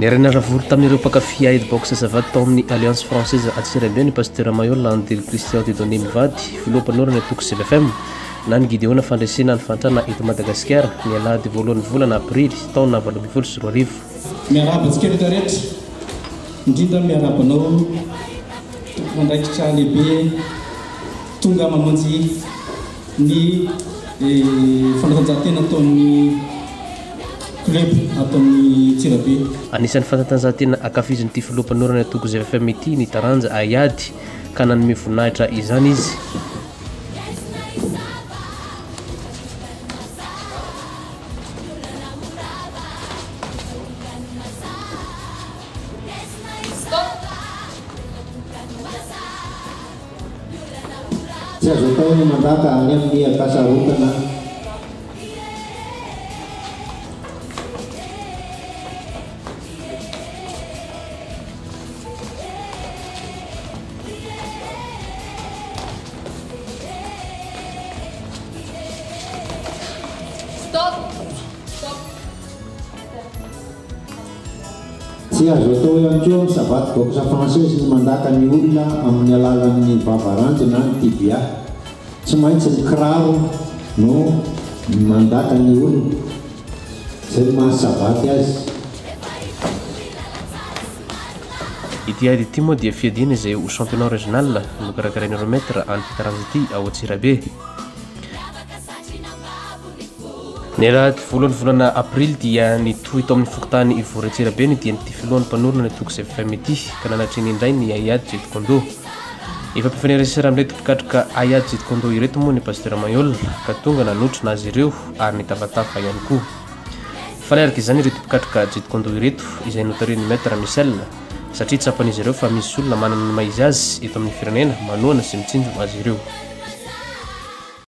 Niara-niala voly tamin'ireo mpankafy Aid Box Savate tao amin'ny Alliance Française Antsirabe ny Pasteur Mailhol Andily Christian Dieudonné mivady, filoha mpanorina ny antoko ZFM, na ny Gideona Fandresena ny Fahantrana eto Madagasikara, ny alahady voalohan'ny volana aprily, taona 2018. Miarahaba antsika rehetra rehetra, indrindra miarahaba anao tompon'andraikitra lehibe tonga mamonjy ny fanatanjahantena ataon'ny club ato amin'ny Antsirabe. Anisan'ny fanatanjahantena ankafizin'ity filoha mpanorina ny antoko ZFM ity ny taranja haiady ka nanome voninahitra izany izy. Tsy azo atao ny mandaka any amin'ny ankasarotana. Tsy azo atao ihany koa amin'ny savate boxe française ny mandaka ny olona amin'ny alalan'ny vavaranjy na ny tibia. Tsy maintsy ny kiraro no mandaka ny olona. Izay no maha savate azy. Ity ady ity moa dia fiadiana izay ho championnat régional nokarakarain'ireo maître an'ity taranja ity ao Antsirabe. Ny alahady voalohan'ny volana aprily dia nitohy tao amin'ny fokontany Ivory Antsirabe ny dian'ity filohan'ny mpanorina ny antoko ZFM ity ka nanatrehiny indray ny haiady Jeet Kune Do. Efa mpifanerasera amin'ireto mpikatroka haiady Jeet Kune Do ireto moa ny Pasteur Mailhol ka tonga nanotrona azy ireo ary nitafatafa ihany koa. Faly araka izany ireto mpikatroka Jeet Kune Do ireto izay notarihin'ny Maître Michel satria tsapan'izy ireo fa misy olona manana ny maha izy azy eto amin'ny firenena manohana sy mitsinjo azy ireo.